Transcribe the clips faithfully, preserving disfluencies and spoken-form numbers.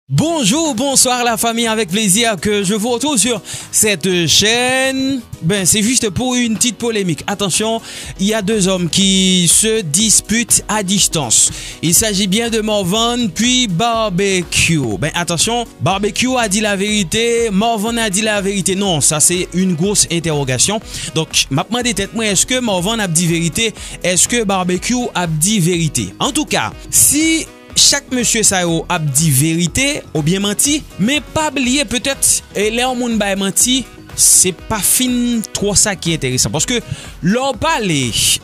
Bonjour, bonsoir la famille, avec plaisir que je vous retrouve sur cette chaîne. Ben, c'est juste pour une petite polémique. Attention, il y a deux hommes qui se disputent à distance. Il s'agit bien de Morvan puis Barbecue. Ben, attention, Barbecue a dit la vérité, Morvan a dit la vérité. Non, ça c'est une grosse interrogation. Donc, m ap mande tèt mwen, èske Morvan ap di verite? Èske Barbecue ap di verite? Antouka, si chak mesye sa yo ap di verite oubyen manti, men pa bliye petèt, e, lè yon moun bay manti, se pa fin twò sa ki enteresan. Paske lè w pale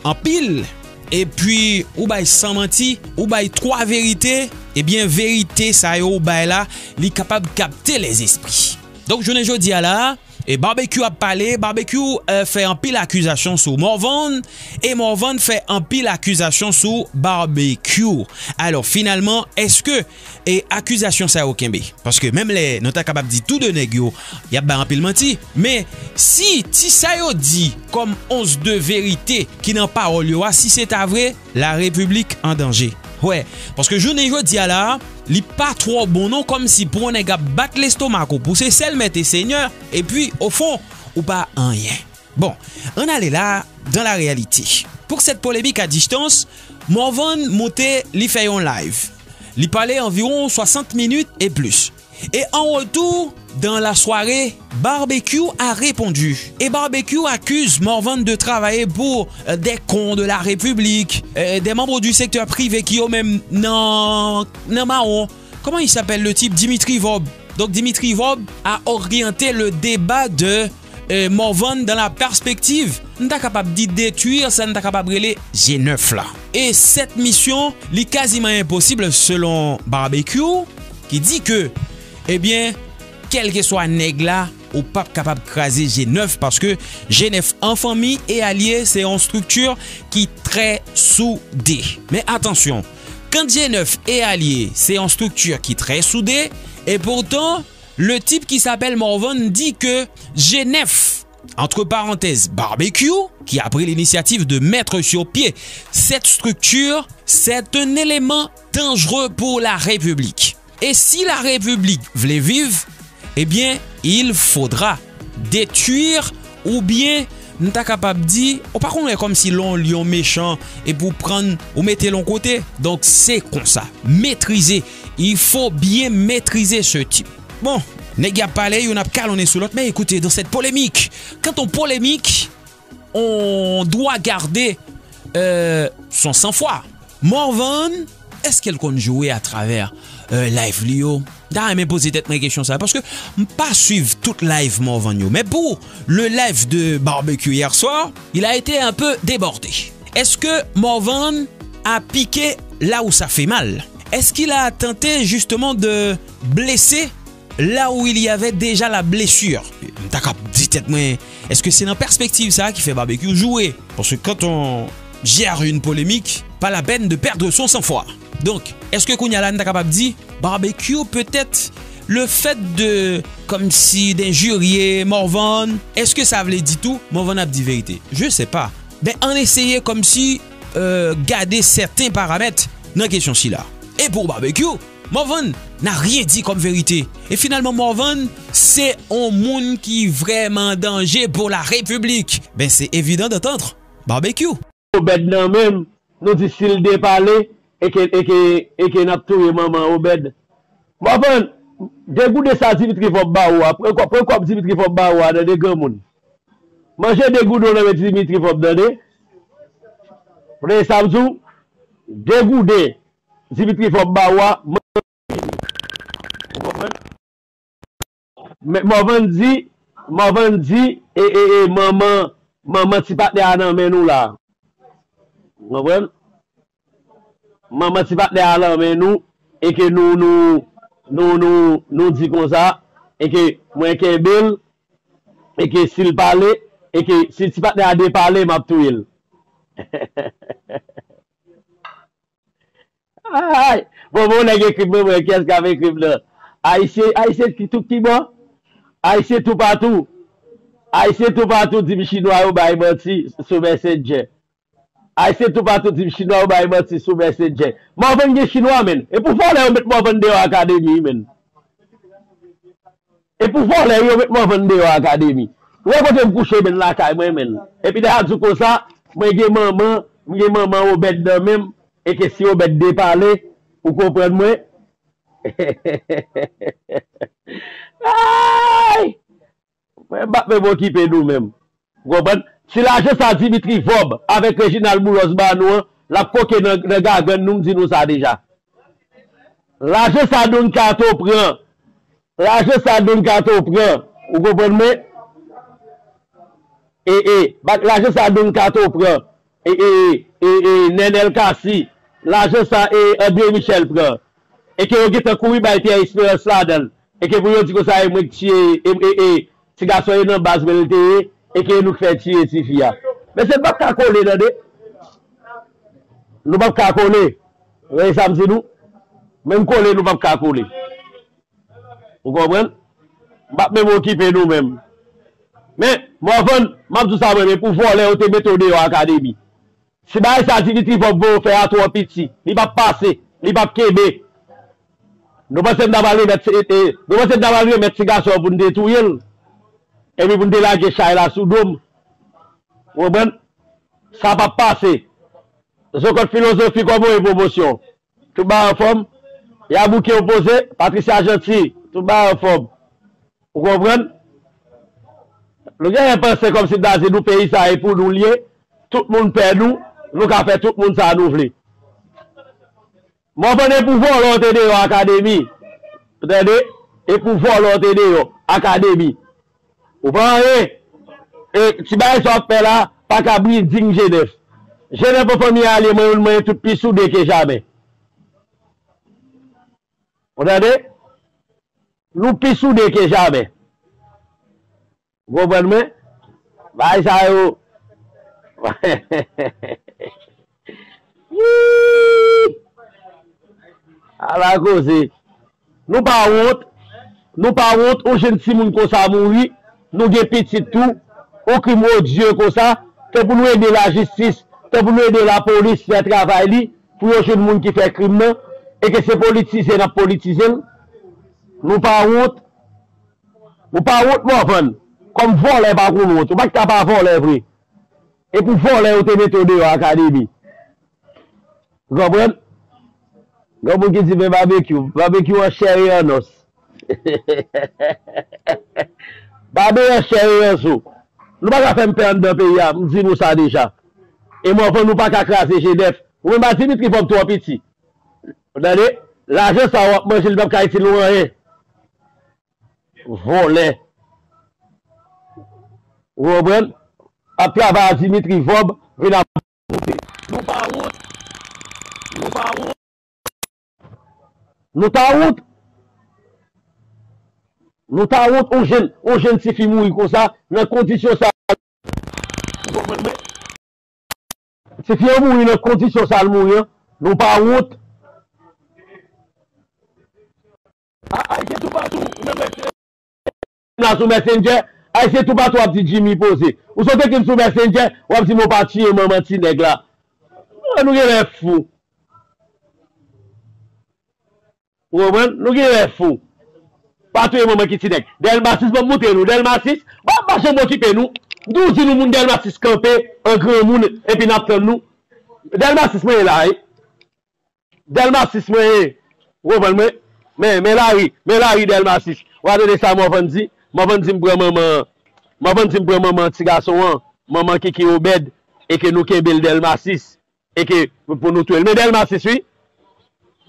anpil, epi ou bay san manti, ou bay twa verite, ebyen verite sa yo ou bay la, li kapab kapte lèzespri. Donk jounen jodi a la, e Barbecue ap pale, Barbecue, e, fè anpil akizasyon sou Morvan, e Morvan fè anpil akizasyon sou Barbecue. Alò, finalman, èske, e, akizasyon sa yo kenbe? Paske menm lè nou ta kapab di tou de nèg yo, y ap bay anpil manti. Men, si ti sa yo di kòm ons de verite ki nan pawòl yo a, si se ta vre, la repiblik an danje. Wè, paske jounen jodi a la, li pa twò bon non, kòmsi pou yon nèg ap bat lestomak ou, pou se sèl mèt e senyè, epi, ofon, ou pa anyen. Bon, ann ale la, dans la réalité. Pour cette polémique à distance, Morvan monte, li fè yon live. Li pale anviwon swasant minit e plis. Et en retour, dans la soirée, Barbecue a répondu. Et Barbecue accuse Morvan de travailler pour, euh, des cons de la République, euh, des membres du secteur privé ki yo menm nan, nan mawon. Comment il s'appelle le type? Dimitri Vorbe. Donc Dimitri Vorbe a orienté le débat de, euh, Morvan dans la perspective, n ta kapab di, detwi sa n ta kapab rele G nèf la. E cette mission, li kaziman enposib selon Barbecue, ki di ke, ebyen, kèlkeswa nèg la, ou p ap kapab kraze G nèf, paske G nèf an fanmi e alye, se yon estrikti ki trè soude. Men atansyon, quand G nèf e alye, se yon estrikti ki trè soude, e poutan, le type qui s'appelle Morvan di ke G nèf, entre parenthèses, Barbecue, qui a pris l'initiative de mettre sur pied cette structure, c'est un élément dangereux pour la République. Et si la République vle viv, ebyen, il faudra détruire oubyen, m ta kapab di, ou pa konn wè kòmsi lè yon lyon mechan epi w prann, ou mete l yon kote. Donk, se konsa. Maîtriser. Il faut bien maîtriser ce type. Bon, nèg y ap pale, youn ap kalonnen sou lòt, mais écoutez, dans cette polémique, quand on polémique, on doit garder, euh, son sang-froid. Morvan, èske l konn joure atravè, euh, live li yo? M ta renmen poze tèt mwen kesyon sa, paske m pa swiv tout live Morvan yo. Men pou le live de Barbecue hier soir, il a été un peu débordé. Èske Morvan a piqué là où ça fait mal? Est-ce qu'il a tenté justement de blesser là où il y avait déjà la blessure? M ta kap di tèt mwen, èske se nan pèspektiv sa a ki fè Barbecue joure? Parce que quand on gère une polémique, pas la peine de perdre son sang-froid. Donk, èske kounye a la n ta kapab di Barbecue, petèt, le fait de, kòmsi, d'injurier Morvan, èske sa vle di tou Morvan ap di verite? Je sais pas. Ben, ann eseye kòmsi, euh, gade sèten paramèt nan kesyon sila. E pou Barbecue, Morvan n'a rien dit comme vérité. E finalman, Morvan se yon moun ki vrèman danje pour la République. Ben, c'est évident d'entendre Barbecue. Obed nan men m, nou di si l depale, e ke, e ke, e ke n ap touye manman Obed. Morvan, de goude sa Dimitri Vorbe ba ou a, pran kòb, pran kòb Dimitri Vorbe ba ou a, tande granmoun. Manje de goude w nan men Dimitri Vorbe, tande. Tande sa m di w, de goude Dimitri Vorbe ba ou a, manje. Ou konprann? Men Morvan di, Morvan di, e, e, e, manman, manman ti patnè a nan men nou la. Ou konprann? Manman ti patnè a nan men nou, e ke nou, nou, nou, nou, nou di konsa, e ke mwen kenbe l, e ke si l pale, e ke si ti patnè a depale, m ap touye l. Ay! Bon, bon, nèg ekri m, mwen, kiyès k ap ekri m nan? Ayisyen, Ayisyen ki tout ki bò? Ayisyen toupatou. Ayisyen toupatou di m chinwa yo bay manti sou Messenger. Ayisyen toupatou di m chinwa yo bay manti sou Messenger. Morvan gen chinwa, menn. E pou vòlè yo met Morvan deyò akademi, menn. E pou vòlè yo met Mòvann deyò akademi. Ou wè kote m kouche menm lakay mwen menm. Epi lè a di w konsa, mwen gen manman, m gen manman Obèd nan men m, e ke si Obèd depale, ou konprann mwen? Ay! Mwen m p ap menm okipe nou menm. Ou konprann? Si lajan sa Dimitri Vòb avèk Reginald Boulos ba nou an, l ap koke nan, nan gagàn nou, m di nou sa deja. Lajan sa Don Kato pran. Lajan sa Don Kato pran. Ou konprann mwen? E, e, ba, lajan sa Don Kato pran. E, e, e, e, Nenel Cassy. Lajan sa, e, André Michel pran. E ke yo gentan kouri bay Pierre Espérance ladan l. E ke pou yo di konsa, e mwen k tiye, e, e, e, ti gason e nan baz mwen l te ye, e ke nou k fè tiye tifi a. Mesye, n p ap ka kole, tande. Nou p ap ka kole. Ou wè sa m di nou? Menm kole, nou p ap ka kole. Ou konprann? M p ap menm okipe nou menm. Men, Mòvann, m ap di w sa mwen, men pou vòlè yo te mete w deyò akademi. Si bagay sa Dimitri Vòb voye w fè a twò piti, li p ap pase, li p ap kenbe. Nou panse m ta pral remèt, e, e, nou panse m ta pral remèt ti gason an pou n te touye l? Epi pou n te lage chay la sou do m? Ou konprann? Sa p ap pase. Zokòt Filozofi kòman w ye pwomosyon? Tout bagay anfòm. Yabouke opoze, Patricia Jeanty, tout bagay anfòm. Ou konprann? Nou genyen panse kòmsi m ta di nou peyi sa e pou nou l ye, tout moun pè nou, nou ka fè tout moun sa nou vle. Mòvann e pou vòlè w te deyò akademi. Ou tande? E pou vòlè w te deyò akademi. Ou pa anyen. E ti bagay sa w ap fè la, pa ka bri diy Jenèf. Jenèf an fanmi a li, mwen menm mwen tout pi soude ke jamè. Ou tande? Nou pi soude ke jamè. Ou konprann mwen? Bagay sa yo. Yii! Ala koze. Nou pa wont. Nou pa wont, yon jenn timoun konsa mouri. Nou gen pitit tou. Yon krim odye konsa. Tan pou nou ede lajistis. Tan pou nou ede lapolis fè travay li. Pou yo jwenn moun ki fè krim nan. E ke se politize n ap politize l. Nou pa wont. Ou pa wont, Mòvann? Kòm vòlè pa konn wont. Ou pa t ka pa vòlè vre. E pou vòlè yo te mete w deyò akademi. Ou konprann? Gen moun ki di men babekyou. Babekyou an chè e an nòs. Babe an chè e an zo. Nou pa ka fè m pè anndan peyi a. M di nou sa deja. E Mòvann nou pa ka kraze Jenèf. Ou menm ba Dimitri Vòb twò piti. Ou tande? Lajan sa w ap manje, li p ap ka itil ou anyen. Vòlè. Ou konprann? Ap travay a Dimitri Vòb, vin ap monte. Nou pa wont. Nou pa wont. Nou ta wont. Nou ta wont, on jenn, on jenn tifi mouri konsa, nan kondisyon sa. Ou konprann mwen? Tifi an mouri nan kondisyon sa l mouri an. Nou pa wont. A, Ayisyen toupatou, ou menm lè la sou Messenger, Ayisyen toupatou ap di Jimmy poze. Ou sot ekri m sou Messenger, w ap di m ou pa tiye manman ti nèg la. Ah, nou genlè fou. Ou konprann? Nou genlè fou. Pa touye manman ki ti nèg. Dèlma sis, ban m montre nou. Dèlma sis, pa, pa janm okipe nou. M toujou di nou moun Dèlma sis kanpe an granmoun, epi n ap tann nou. Dèlma sis mwen ye la, wi. Dèlma sis mwen ye. Ou konprann mwen? Men, men lari, men lari Dèlma sis. W a tande sa Mòvann di? Mòvann di m pran manman, Mòvann di m pran manman ti gason an, manman Kiki Obèd, e ke nou kenbe l Dèlma sis. E ke pou nou touye l. Men Dèlma sis, wi.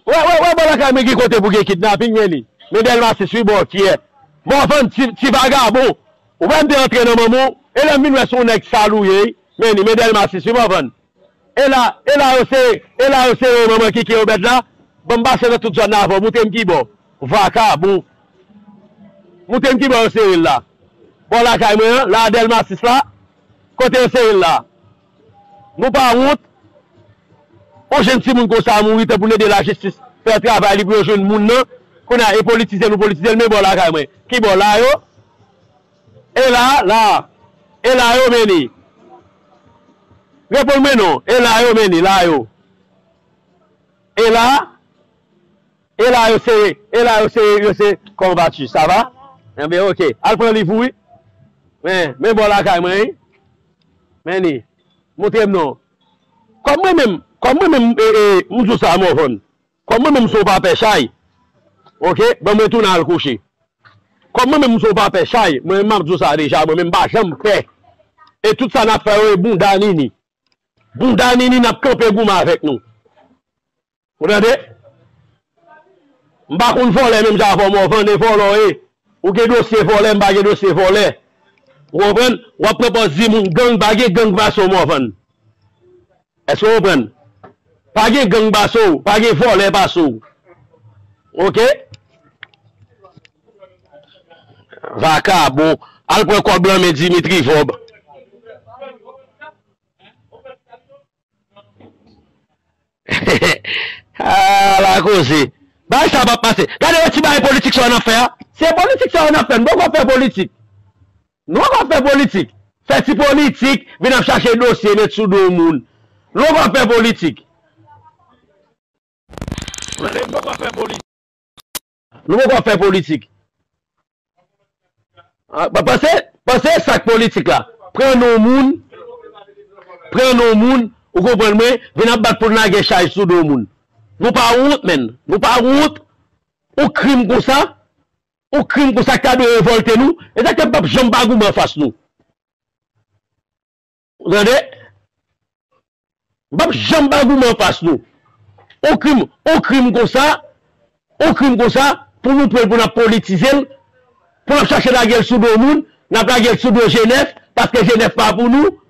Wè, wè, wè, bò lakay mwen gen kote pou gen kidnaping, men li. Men Dèlma sis, wi, bò, kiyè. Mòvann, ti, ti vagabon. Ou wè m te antre nan manman w, e lè m vin wè se yon nèg sal ou ye, wi. Men li, men Dèlma sis, wi, Mòvann. E la, e la yo se, e la yo se manman Kiki Obèd la. Ban m pase nan tout zòn nan avè w. Montre m ki bò. Vakabon. Montre m ki bò yo sere l la. Bò lakay mwen an, la Dèlma sis la. Kote yo sere l la. Nou pa wont. On jenn timoun konsa mouri, tan pou n ede lajistis fè travay li pou yo jwenn moun nan. Kounye a, e politize nou politize l, men bò lakay mwen. Ki bò la yo? E la, la. E la yo, men li. Reponn mwen non. E la yo, men li, la yo. E la, e la yo se, e la yo se, yo se, comment vas-tu? Ça va? Enben, oke. Al pran liv ou, wi. Men, men bò lakay mwen, wi. Men li. Montre m non. Kòm mwen menm, kòm mwen menm, e, e, m di w sa, Morvan. Kòm mwen menm se yon papè chay. Oke? Ban mwen tounen al kouche. Kòm mwen menm se yon papè chay, mwen menm m ap di w sa deja, mwen menm m pa janm pè. E tout sa n ap fè yo, e bounda nini. Bounda nini n ap kanpe goumen avèk nou. Ou tande? M pa konn vòlè menm jan avè w, Morvan, e vòlè w ye. Ou gen dosye vòlè, m pa gen dosye vòlè. Ou konprann? W ap pran pòz di moun gang, pa gen gang pase w, Morvan. Èske w konprann? Pa gen gang pase w, pa gen vòlè pase w. Oke? Vakabon. Al pran kòb lan men Dimitri Vòb. Ala koze. Bagay sa p ap pase. Gade yon ti bagay politik sa yo n ap fè a. Se politik sa yo n ap fè. Nou poko fè politik. Nou poko fè politik. Fè ti politik, vin ap chache dosye, met sou do moun. Nou poko fè politik. Nou poko fè politik. Nou poko fè politik. Ah, pa-, panse, panse sa k politik la. Pran non moun, pran non moun, ou konprann mwen, vin ap bat pou n lage chay sou do moun. Nou pa wont, menn. Nou pa wont. Yon krim konsa, yon krim konsa k ta dwe revòlte nou, e sa k fè m p ap janm pa goumen anfas nou. Ou tande? M p ap janm pa goumen anfas nou. Yon krim, yon krim konsa, yon krim konsa, pou nou pran l, pou n ap politize l, pou n ap chache lage l sou do moun, n ap lage l sou do G nèf, paske G nèf pa pou nou.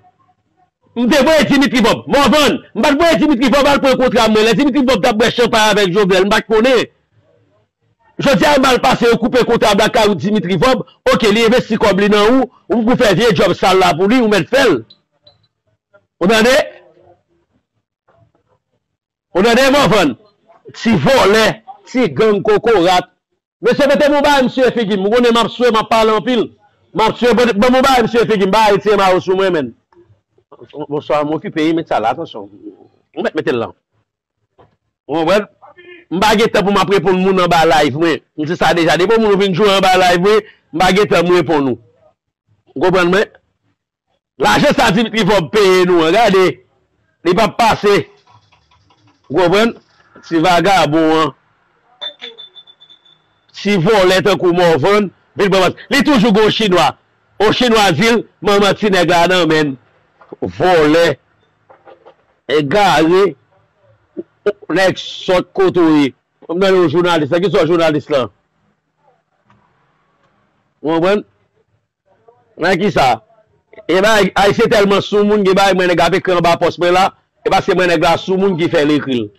M te voye Dimitri Vòb. Morvan, m pa t voye Dimitri Vòb al pran kontra mwen. Lè Dimitri Vòb t ap bwè chanpay avèk Jovenel, m pa t konnen. Jodi a, mal pase, yo koupe kontra Blackout Dimitri Vòb. Oke, li envesti kòb li nan ou, ou pou fè vye djòb sal la pou li, ou mèt fè l. Ou tande? Ou tande, Morvan? Ti vòlè, ti gang kokorat. Mesye, mete m yon bagay m siye figi m. Ou konnen m ap swe, m ap pale anpil. M ap swe, ban m yon bagay m siye figi m. Bagay ti mayo sou mwen, menn. Bonswa, m okipe, wi, met sa la, atansyon. Ou mèt mete l la. Ou konprann? M pa gen tan pou m ap reponn moun anba live mwen. M di sa deja. Depi yon moun vin joure anba live mwen, m pa gen tan m reponn ou. Ou konprann mwen? Lajan sa Dimitri Vòb peye nou an, gade. Li p ap pase. Ou konprann? Ti vagabon an. Ti vòlè tankou Morvan, vin pran mas. Li toujou gon chinwa. Yon chinwa di l, manman ti nèg la nan men l. Vòlè. Egare. Nèg sòt kote w ye. M tande yon jounalis la. Ki sòt jounalis lan? Ou konprann? Nan ki sa? E bay, Ayisyen tèlman soumoun, gen bay mwen nèg ap ekri anba pòs mwen la, e paske mwen nèg la soumoun ki fè l ekri l.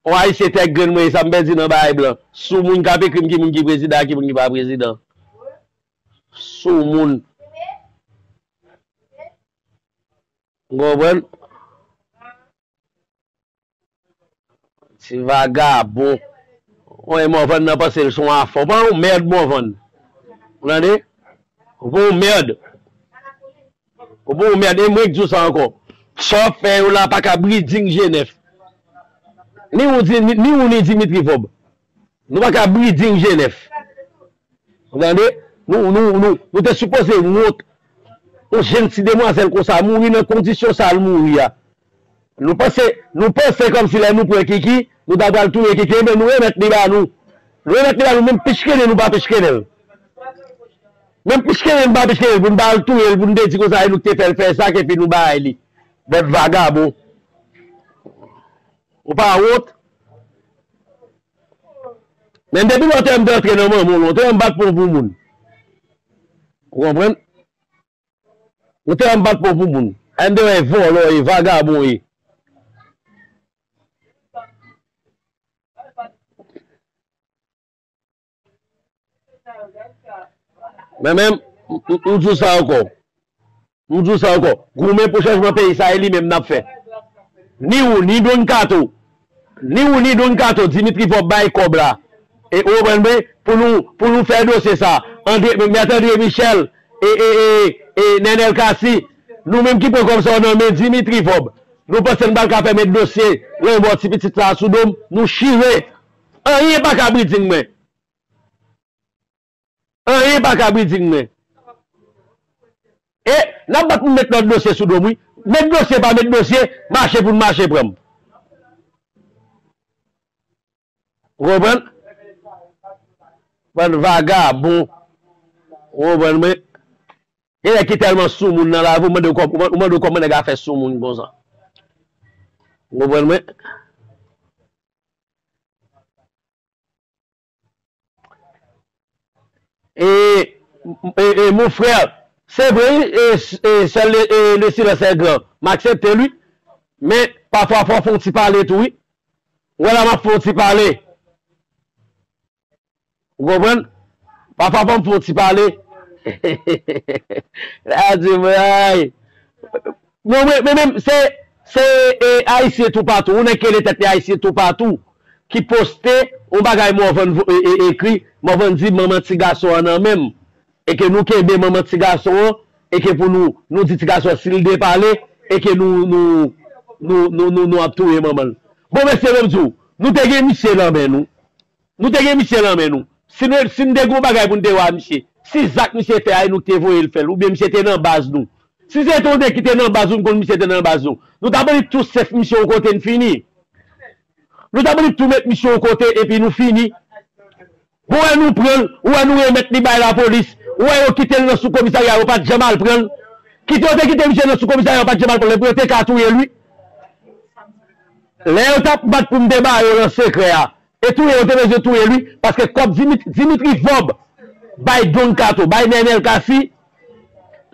On Ayisyen tèt grenn mwen, e sa m pèdi nan bagay blan. Soumoun k ap ekri m ki moun ki prezidan, ki moun ki pa prezidan. Soumoun. Ou konprann? Ti vagabon. Woy, Morvan nan panse l se yon afè. Ou pa yon mèd, Morvan. Ou tande? Ou pa yon mèd. Ou pa yon mèd. E mwen k di w sa ankò. Sa w ap fè yo la pa ka briding G nèf. Ni ou, ni, ni ou, ni Dimitri Vòb. Nou pa ka briding G nèf. Ou tande? Nou, nou, nou, nou te sipoze wont. Yon jenn ti demwazèl konsa mouri nan kondisyon sa l mouri a. Nou panse, nou panse kòmsi lè nou pran Kiki, nou ta pral touye Kiki, enben nou remèt li ba nou. Nou remèt li ba nou, menm pichkene nou pa pichkene l. Menm pichkene nou pa pichkene l, pou n pa al touye l, pou n te di konsa, e nou k te fè l fè sa, epi nou bay li. Bèt vagabon. Ou pa wont? Men depi lontan m te antre nan manman w, lontan m bat pon pou moun. Ou konprann? Lontan m bat pon pou moun. M te wè vòlò e vagabon e. Men, men, m, m, m di w sa ankò. M di w sa ankò. Goumen pou chanjman peyi sa, e li menm n ap fè. Ni ou, ni Don Kato. Ni ou, ni Don Kato, Dimitri Vòb bay kòb la. E ou konprann mwen, pou nou, pou nou fè dosye sa. André, Mèt André Michel, e, e, e, e Nenel Cassy. Nou menm ki pran kòb sa yo nan men Dimitri Vòb. Nou panse n pral ka fè met dosye lanmò ti pitit sa a sou do m? Nou chire. Anyen pa ka briding mwen. pa kabrit di m men. E n ap bat pou met lòt dosye sou do m, wi. Met dosye pa met dosye, mache pou n mache pran m. Ou konprann? Bann vagabon. Ou konprann mwen? Gen nèg ki tèlman soumoun nan lavi, ou mande w kòm, ou mande w kòman nèg la fè soumoun konsa. Ou konprann mwen? E, e, e, mon frè, se vre, wi, e, e, seul le, e, le silence est grand. M aksepte l, wi. Men, pafwa, fò w fè yon ti pale tou, wi. Ou wè la, m ap fè yon ti pale. Ou konprann? Pafwa, fò m fè yon ti pale. La di mwen, ay. Non, men, men, men, se, se, e, Ayisyen toupatou. Ou nèg ki rele tèt li Ayisyen toupatou. Ki poste yon bagay Morvan vo-, e, e, ekri, Morvan di manman ti gason an nan men m, e ke nou kenbe manman ti gason an, e ke pou nou, nou di ti gason an si l depale, e ke nou, nou, nou, nou, nou, nou ap touye manman l. Bon, mesye, men m di w, nou te gen misye nan men nou. Nou te gen misye nan men nou. Si nou, si n te gen yon bagay pou n te wè a misye, si zak misye fè a, e nou ki te voye l fè l, oubyen misye te nan baz nou. Si se te yon nèg ki te nan baz nou, n konn misye te nan baz nou, nou t ap annik tou sèf misye yon kote n fini. Nou t ap annik tou met misye yon kote epi nou fini. Ou wè nou pran l, ou wè nou remèt li bay lapolis, ou wè yo kite l nan sou komisarya, yo pa t janm al pran l. Kite yo te kite misye nan sou komisarya, yo pa t janm al pran l, epi yo te ka touye l, wi. Lè yo t ap bat pou m te ba yo nan sekrè a, e touye yo te bezwen touye l, wi, paske kòb Dimitri, Dimitri Vorbe bay Don Kato, bay Nenel Cassy,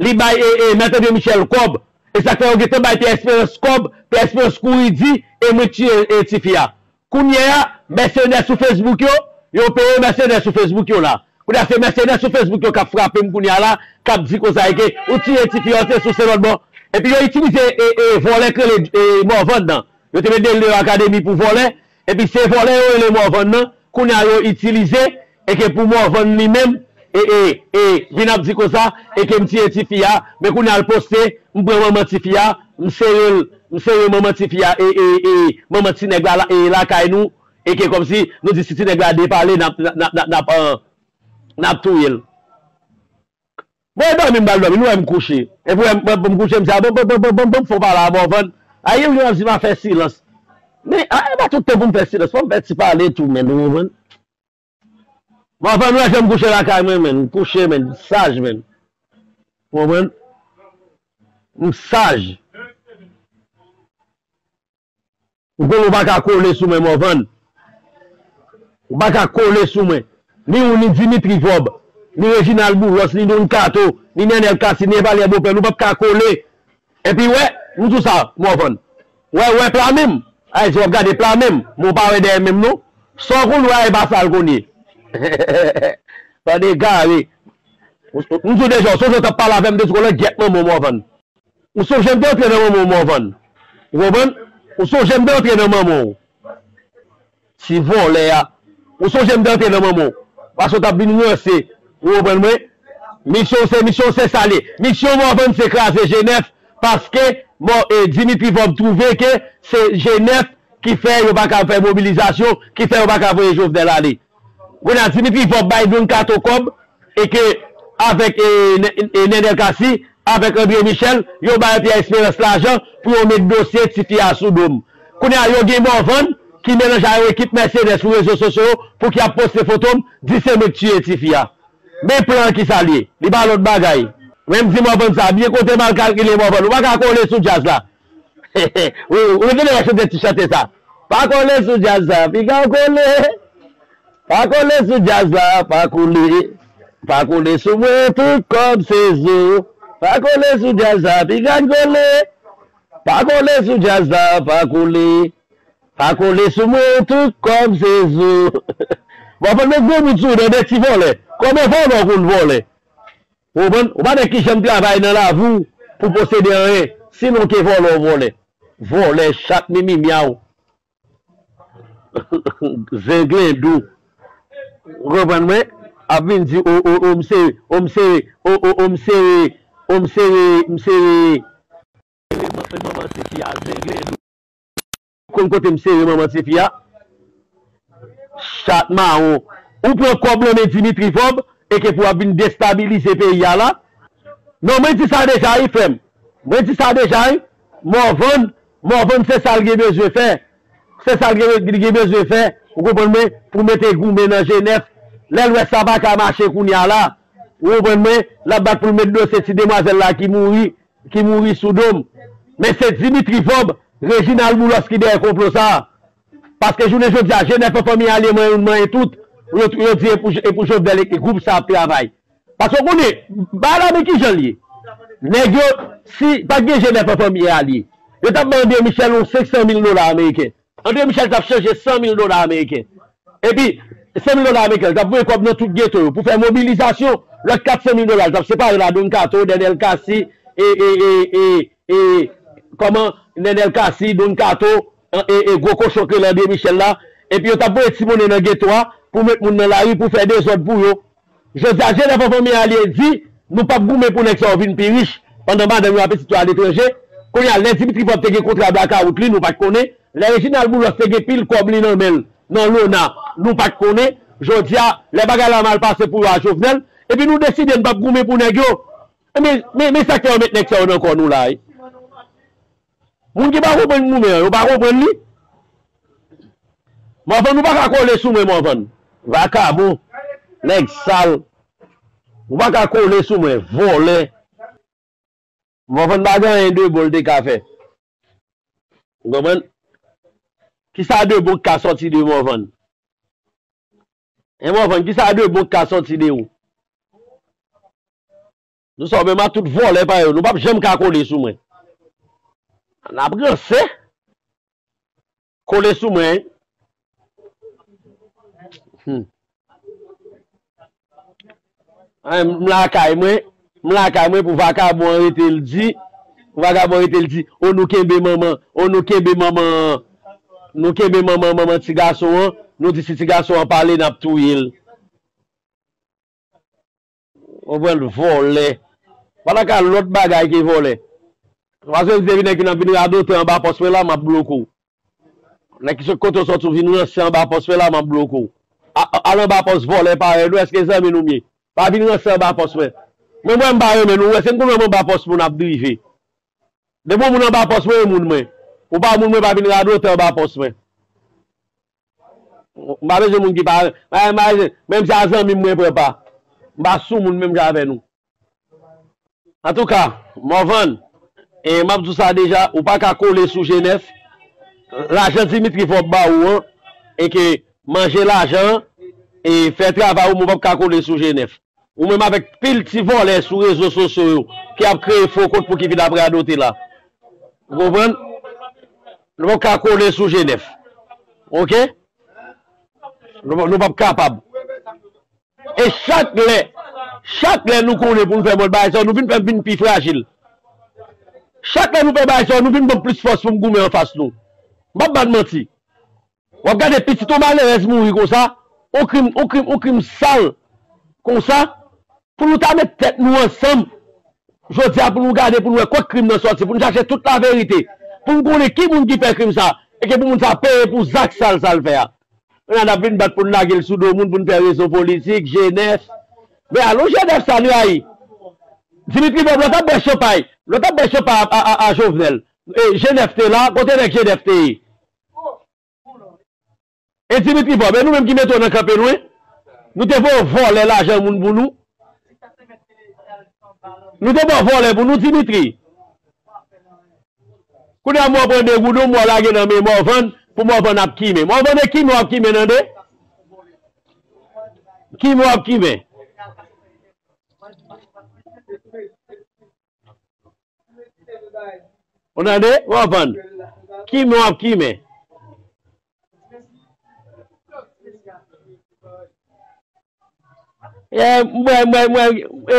li bay e, e, Mèt André Michel kòb. E sa k fè yo gentan bay Pierre Espérance kòb, Pierre Espérance kouri di, e mwen k tiye, e, tifi a. Kounye a, mèsenè sou Facebook yo, yo peye mèsenè sou Facebook yo la. Kounye a, se mèsenè sou Facebook yo k ap frape m kounye a la, k ap di konsa e ke ou tiye tifi a, se sou se lòt bò. Epi yo itilize, e, e, vòlè k rele, e, Morvan nan. Yo te met Delneo Academy pou vòlè, epi se vòlè yo rele Morvan nan, kounye a yo itilize, e ke pou Morvan li menm, e, e, e, vin ap di konsa, e ke m tiye tifi a, men kounye a l poste, m pran manman tifi a, m sere l, m sere manman tifi a, e, e, e, manman ti nèg la, la, e, lakay nou, e ke kòmsi nou di si ti nèg la depale, n ap, n ap, n ap, n ap, e, n ap touye l. Bon, e dòmi m pral dòmi, nou wè m kouche. Epi w wè m, m, m kouche, m di, a, bon, bon, bon, bon, bon, bon, fò pale a Morvan. A, yon jou m ap di m a fè silans. Men, a, e pa tout tan pou m fè silans, fò m fè ti pale tou, men, ou konprann? Morvan, ou wè jan m kouche lakay mwen, men, m kouche, men, saj, men. Ou konprann? M saj. Ou konn ou pa ka kole sou mwen, Morvan. Ou pa ka kole sou mwen. Ni ou, ni Dimitri Vorbe, ni Reginald Boulos, ni Don Kato, ni Nenel Cassy, ni Evalière Beaupère, nou p ap ka kole. Epi wè, m di w sa, Morvan. Wè, wè pla men m. Ayiti w ap gade pla men m. Men w pa wè dèyè men m non. Sa w konn wè a e pa sa l konn ye. Tande egare. M di w deja, w sonje w t ap pale avè m, m te di w konn lè gyèt manman w, Morvan. Ou sonje m te antre nan manman w, Morvan. Ou konprann? Ou sonje m te antre nan manman w. Ti vòlè a. Ou sonje m te antre nan manman w. Paske w t ap vin ranse. Ou konprann mwen? Misyon w se, misyon w se sa l ye. Misyon Morvan se kraze G nèf paske, bon, e, Dimitri Vorbe twouve ke se G nèf ki fè yo pa ka fè mobilizasyon, ki fè yo pa ka voye Jovenel ale. Kounye a, Dimitri Vorbe bay Don Kato kòb, e ke avèk, e, Nè-, e, Nenel Cassy, avèk André Michel, yo bay Pierre Espérance lajan pou yo met dosye tifi a sou do m. Kounye a, yo gen Morvan ki melanje a yon ekip mèsenè sou rezo sosyo yo pou ki ap poste foto m, di se mwen k tiye tifi a. Men plan an ki sa l ye, li pa lòt bagay. Men m di Morvan sa, byen kote m al kalkile Morvan, ou pa ka kole sou djaz la. Wi, ou rete nan chante ti chante sa. Pa kole sou djaz sa, piga w kole. Pa kole sou djaz la, pa kole. Pa kole sou mwen, tout kòb se zo. Pa kole sou djaz la, piga n kole. Pa kole sou djaz la, pa kole. Pa kole sou mwen, tout kòb se zo. Bon, fò n met gwo bout sou ou, tande ti vòlè. Konbyen vòlè w konn vòlè? Ou konprann? Ou pa nèg ki janm travay nan lavi w pou posede anyen. Sinon ke vòlè w vòlè. Vòlè, chat, mimi, myaw. Zenglendo. Ou konprann mwen? Ap vin di, o, o, o, m sere, o, m sere, o, o, o, m sere, o, m sere, m sere. Manman tifi a, zenglendo. Konn kote m sere manman tifi a? Chat mawon. Ou pran kòb nan men Dimitri Vorbe, e ke pou ap vin destabilize peyi a la. Non, mwen di sa deja, wi, frè m. Mwen di sa deja, wi. Morvan, Morvan se sa l gen bezwen fè. Se sa l gen, li gen bezwen fè, ou konprann mwen, pou mete goumen nan Jenèf. Lè l wè sa pa ka mache kounye a la, ou konprann mwen, l ap bat pou l met dosye ti demwazèl la ki mouri, ki mouri sou do m. Men se Dimitri Vorbe, Reginald Boulos ki dèyè konplo sa a. Paske jounen jodi a, Jenèf an fanmi alye manyen youn manyen tout, yo, yo di e pou, e pou Jovenel e gwoup sa ap travay. Paske w konnen, bagay la men kijan l ye. Nèg yo, si pa t gen Jenèf an fanmi alye, yo t ap bay André Michel yon senk san mil dola ameriken. André Michel t ap chanje san mil dola ameriken. Epi, san mil dola ameriken, l t ap voye kòb nan tout geto yo pou fè mobilizasyon. Lòt kat san mil dola, l t ap separe l a Don Kato, Dènèl Kasi, e, e, e, e, e, kòman, Dènèl Kasi, Don Kato, e, e, gwo kochon k rele André Michel la. Epi yo t ap voye ti monnen nan geto a pou met moun nan lari, pou fè dezòd pou yo. Jodi a, Jenèf an fanmi alye di, nou p ap goumen pou nèg sa yo vin pi rich, pandan madanm yo a pitit yo aletranje. Kounye a, lè Dimitri Vorbe te gen kontra blakawout li, nou pa t konnen. Lè Reginald Boulos te gen pil kòb li nan men l, nan lona, nou pa t konnen. Jodi a, lè bagay la mal pase pou yo a Jovenel, epi nou deside n p ap goumen pou nèg yo. Men, men, men sa k fè yo met nèg sa yo nan kò nou la, wi. Moun ki pa konprann goumen an, yo pa konprann li. Morvan, ou pa ka kole sou mwen, Morvan. Vakabon, nèg sal. Ou pa ka kole sou mwen, vòlè. Morvan pa gen anyen de bon l te ka fè. Ou konprann? Kisa de bon k ka sòti de Morvan? Hein, Morvan, kisa de bon k ka sòti de ou? Nou sa menm a tout vòlè pa yo, nou p ap janm ka kole sou mwen. N ap ranse. Kole sou mwen. Hmm. Ay, m lakay mwen, m lakay mwen pou vakabon an rete l di, pou vakabon an rete l di, o nou kenbe manman, o nou kenbe manman, nou kenbe manman, manman ti gason an, nou di si ti gason an pale n ap touye l. Ou pran vòlè. Pa ta ka lòt bagay ke vòlè. Paske m te vin nèg ki nan vin radote anba pòs mwen la, m ap bloke w. Nèg ki sot kote w sòti w vin ranse anba pòs mwen la, m ap bloke w. A- a- Al anba pòs vòlè parèy nou, èske zanmi nou m ye? Pa vin ranse anba pòs mwen. Mwen, mwen m pa renmen nou, wè, se m konn wè m anba pòs moun ap drive. Depi yon moun anba pòs mwen, e moun mwen. Ou pa moun mwen, pa vin radote anba pòs mwen. M pa bezwen moun ki pa, m pa bezwen, menm si a zanmi m mwen pran pa. M pa sou moun menm jan avè nou. Antouka, Morvan, e m ap di w sa deja, ou pa ka kole sou Jenèf. Lajan Dimitri Vorbe ba ou an, e ke manje lajan an, e fè travay ou, men w p ap ka kole sou Jenèf. Ou menm avèk pil ti vòlè sou rezo sosyo yo ki ap kreye fo kont pou ki vin ap radote la. Ou konprann? Nou p ap ka kole sou Jenèf. Oke? Nou, nou p ap kapab. E chak lè, chak lè nou konnen pou nou fè mòd bagay sa yo, nou vin fè m vin pi frajil. Chak lè nou fè bagay sa yo, nou vin ban m plis fòs pou m goumen anfas nou. M p ap ba n manti. W ap gade pitit yon malerèz mouri konsa, yon krim, yon krim, yon krim sal konsa, pou nou ta met tèt nou ansanm, jodi a pou nou gade, pou nou wè kot krim nan sòti, pou nou chache tout laverite, pou nou konnen ki moun ki fè krim sa, e ke pou moun sa peye pou zak sal sa l fè a. Kounye a n ap vin bat pou n lage l sou do moun, pou n fè rezon politik, Jenèf. Men alò Jenèf sa n rayi. Dimitri Vorbe lè w t ap bwè chanpay, lè w t ap bwè chanpay a, a, a, a Jovenel, e Jenèf te la, kote nèg Jenèf te ye? E Dimitri Vorbe, e nou menm ki mete w nan kanpe nou, wi. Nou te voye w vòlè lajan moun pou nou. Nou te voye w vòlè pou nou, Dimitri. Kounye a, mwen pran de goudon, mwen lage nan men Morvan, pou Morvan ap kimen. Morvan, e kimen w ap kimen, tande? Kimen w ap kimen. Ou tande? Morvan. Kimen w ap kimen. E, mwen, mwen, mwen, e,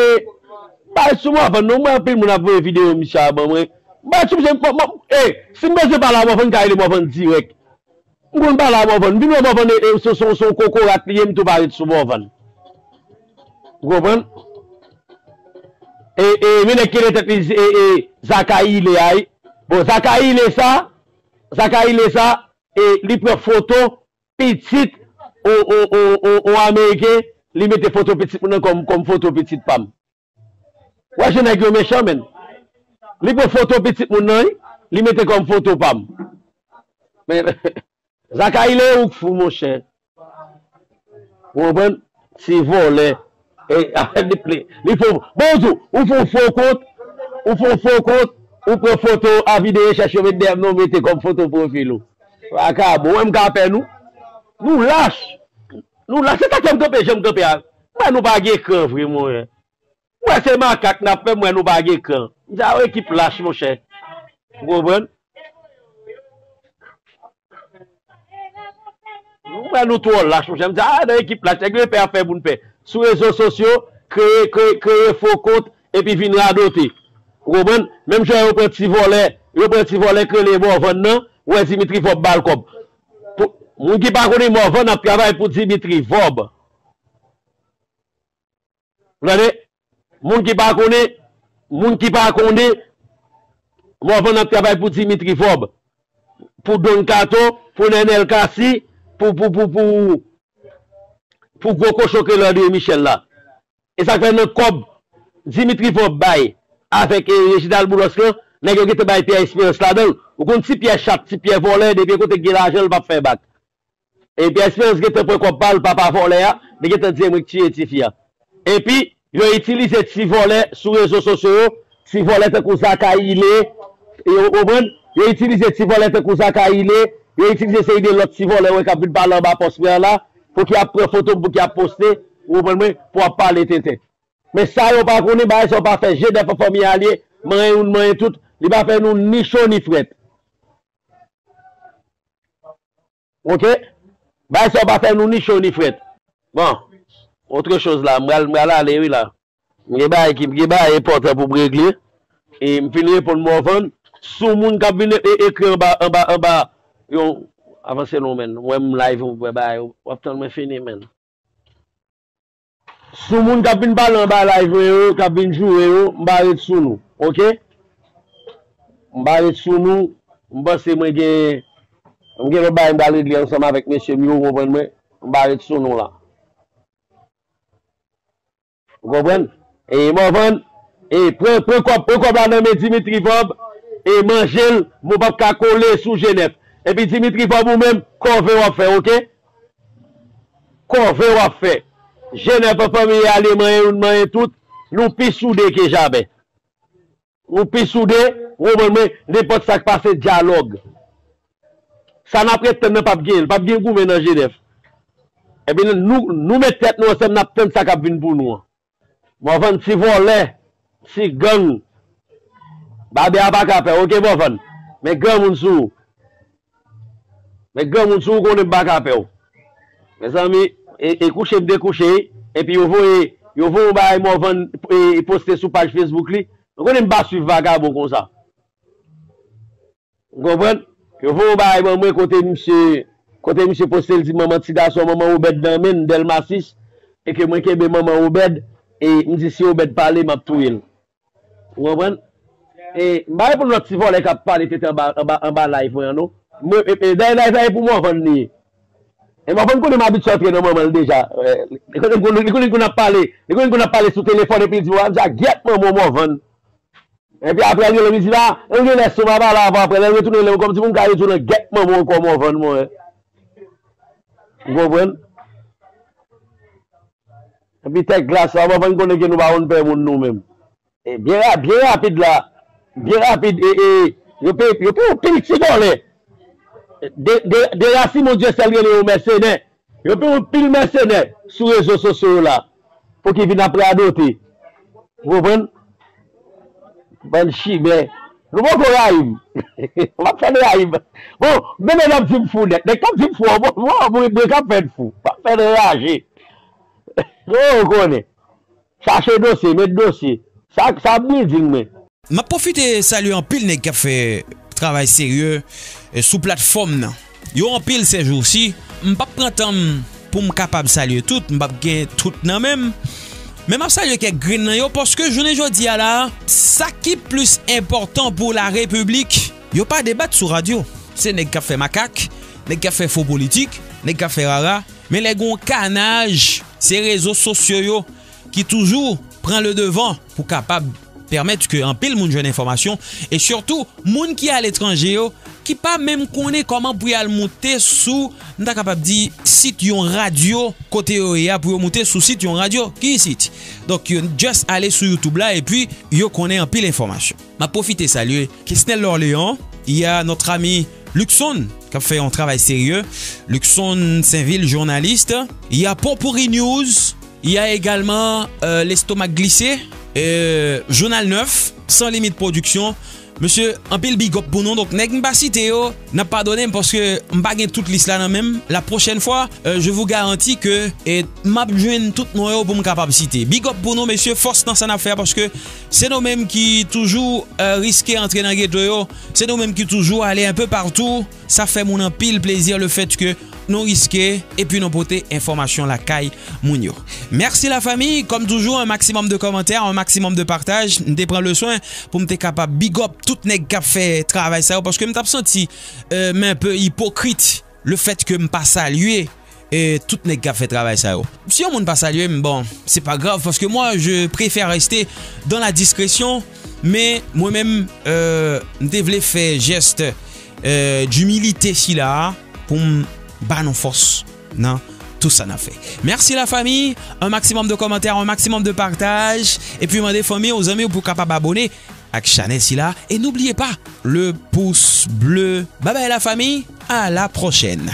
bay sou Morvan, non, mwen anpil moun ap voye videyo misye a ban mwen. Bay sou misye, mwen, mwen, e, si m bezwen pale a Morvan, m ka rele Morvan dirèk. M konn pale a Morvan. M vin wè Morvan, e, e, se, se, se yon kokorat li ye, m tou pa ret sou Morvan. Ou konprann? E, e, men nèg ki rele tèt li, e, e, Zakayile a, wi. Bon, Zakayile sa, Zakayile sa, e, li pran foto pitit yon, yon, yon, yon, yon Ameriken, li mete foto pitit moun nan kòm, kòm foto pitit pa m. Wè jan nèg yo mechan, menn. Li pran foto pitit moun nan, wi, li mete kòm foto pa m. Men, Zakayile ou k fou, monchè. Ou konprann? Ti vòlè. E, li, li fè, bon, ou di, ou fè yon fo kont, ou fè yon fo kont, ou pran foto avi de rechèch yo met dèyè m nan, ou mete kòm foto pwofil ou. Vakabon, mwen m ka pè nou. Nou lach. Nou lach. Se sa k fè m kanpe jan m kanpe a. Mwen nou pa gen kran vre, monchè. Mwen se makak n ap fè, mwen nou pa gen kran. M di a yon ekip lach, monchè. Ou konprann? Mwen nou twò lach, monchè. M di a nan ekip lach, nèg yo pè ap fè moun pè. Sou rezo sosyo, kreye, kreye, kreye fo kont, epi vin radote. Ou konprann? Menm jan yo pran ti vòlè, yo pran ti vòlè k rele Morvan nan, ou wè Dimitri Vorbe ba l kòb. Pou, moun ki pa konnen Morvan ap travay pou Dimitri Vorbe. Ou tande? Moun ki pa konnen, moun ki pa konnen, Morvan ap travay pou Dimitri Vorbe, pou Don Kato, pou Nènèl Cassy, pou, pou, pou, pou, pou gwo kochon k rele André Michel la. E sa k fè nan kòb Dimitri Vorbe bay avèk, e, Reginald Boulos lan, nèg yo gentan bay Pierre Espérance ladan l. Ou konn ti Pyè chat, ti Pyè vòlè, depi kote k gen lajan, l p ap fè bak. E Pierre Espérance gentan pran kòb pa l, papa vòlè a, li gentan di e mwen k tiye tifi a. Epi, yo itilize ti vòlè sou rezo sosyo yo, ti vòlè tankou Zakayile, e, ou konprann? Yo itilize ti vòlè tankou Zakayile, yo itilize seri de lòt ti vòlè, wè, k ap vin pale anba pòs mwen an la, pou ki ap pran foto m, pou ki ap poste, ou konprann mwen, pou ap pale tenten. Men sa yo pa konnen, bagay sa yo pa fè, G nèf an fanmi a l ye, manyen youn, manyen tout, li pa fè nou ni cho ni frèt. Oke? Bagay sa yo pa fè nou ni cho ni frèt. Bon, otre choz la, m pral, m pral ale wi la. M gen bagay ki, m gen bagay enpòtan pou m regle. E m fin reponn Morvan. Sou moun k ap vin e, e, ekri anba, anba, anba, yo, avanse non, menn. Mwen m live, ou wè bagay, w ap tann mwen fini, menn. Sou moun k ap vin pale anba live mwen yo, k ap vin joure yo, m pa ret sou nou, oke? M pa ret sou nou, m panse mwen gen, m gen lòt bagay m pral regle ansanm avèk mesye m yo, ou konprann mwen? M pa ret sou nou la. Ou konprann? E Morvan, e pran, pran kòb, pran kòb la nan men Dimitri Vorbe, e manje l, men w p ap ka kole sou G nèf. Epi Dimitri Vorbe ou menm, kòve w ap fè, oke? Kòve w ap fè. G nèf an fanmi a li manyen youn manyen tout, nou pi soude ke jamè. Nou pi soude, ou konprann mwen, nenpòt sa k pase dyalòg. Sa n ap ret tann nan p ap gen, p ap gen goumen nan G nèf. Epi nou, nou met tèt nou ansanm, n ap tann sa k ap vin pou nou an. Morvan ti vòlè, ti gang. Babè a pa ka pè w, oke Morvan? Men granmoun sou ou. Men granmoun sou ou konnen m pa ka pè w. Mezanmi, e, e kouche m te kouche, epi yo voye, yo voye yon bagay Morvan, e, poste sou paj Facebook li. Ou konnen m pa swiv vakabon konsa. Ou konprann? Yo voye yon bagay ban mwen kote misye, kote misye poste l di manman ti gason, manman Obèd nan men l, Dèlma sis, e ke mwen kenbe manman Obèd, e m di si Obèd pale, m ap touye l. Ou konprann? E m pa reponn lòt ti vòlè k ap pale tenten anba, anba, anba live mwen an, non. Mwen, e, e, dayè live la e pou Morvan li ye. E Morvan konnen m abitye antre nan manman l deja. E, li konnen, li konnen, li konnen kounye a n ap pale, li konnen kounye a n ap pale sou telefòn epi l di, "Wa, m di a gyèt manman w Morvan." Epi apre, l rele m, li di, "La, m gen lè sou m ap ale avè w apre." Lè l retounen, rele m kòmsi pou m ka retounen gyèt manman w ankò, Morvan, mwen. Ou konprann? Epi tèt glas la, Morvan konnen ke nou pa konn pè moun nou menm. E byen ra-, byen rapid la, byen rapid, e, e, yo pe, yo pe yon pil ti vòlè. De, de, de Rasimon Dyesèl rele yo mèsenè. Yo pe yon pil mèsenè sou rezo sosyo yo la pou ki vin ap radote. Ou konprann? Bann chimè. Nou poko rayi m. M ap fè n rayi m. Bon, demen n ap di m fou nèt. Nèg k ap di m fou an, bon, bon, bon, mwen k ap fè n fou. M ap fè n raje. Ou konnen. Chache dosye, met dosye. Sa, sa ap bilding mwen. M ap pwofite salye anpil nèg k ap fè travay serye, eh, sou platfòm nan. Yo anpil sèjousi, m p ap pran tan m pou m kapab salye tout, m p ap gen tout nan men m. Men m ap salye kèk grenn nan yo, paske jounen jodi a la, sa ki plis enpòtan pou larepiblik, yo pa debat sou radyo. Se nèg k ap fè makak, nèg k ap fè fo politik, nèg k ap fè rara, men lè gon kanaj, Se rezo sosyo yo ki toujou pran le devan pou kapab pèmèt ke anpil moun jwenn enfòmasyon, e sitou moun ki aletranje yo, ki pa menm konnen kòman pou y al moute sou, m ta kapab di, sit yon radyo kote yo ye a, pou yo moute sou sit yon radyo ki isit. Donk, yo just ale sou YouTube la epi yo konnen anpil enfòmasyon. M ap pwofite salye Kesnel Lorleon, il y a notre ami Luxon, k ap fè yon travay serye, Luxon Sainvil, journaliste, il y a Popouri News, il y a également euh, L'estomac glissé, euh, Jounal nèf, Sans Limite Production. Mesye, anpil big up pou nou. Donk, nèg m pa site yo, n ap padone m paske m pa gen tout lis la nan men m. La pwochèn fwa, euh, je vous garantis que eh, m ap jwenn tout non yo pou m kapab site. Big up pou nou, mesye, fòs nan sa n ap fè a, paske se nou menm ki toujou euh, riske antre nan geto yo, se nou menm ki toujou ale un peu partout. Sa fè moun anpil plezi le fait que nou riske epi nou pote enfòmasyon lakay moun yo. Mèsi la fami, kòm toujou, un maximum de commentaires, un maximum de partage. M te pran le swen pou m te kapab big up tout nèg k ap fè travay sa yo, paske m t ap santi euh, m un peu ipokrit le fait que m pa salye euh, tout nèg k ap fè travay sa yo. Si yon moun pa salye m, bon, se pa grav, paske mwen, je préfère rester dans la discrétion, men mwen menm, euh, m te vle fè jès euh, d'humilité sila a pou m ba nou fòs nan tout sa n ap fè. Mèsi la fami, un maximum de commentaires, un maximum de partage, epi mande fanmi w, zanmi w pou kapab abone ak chanèl sila. E n'oubliez pas le pouce bleu. Bye bye la famille, à la prochaine.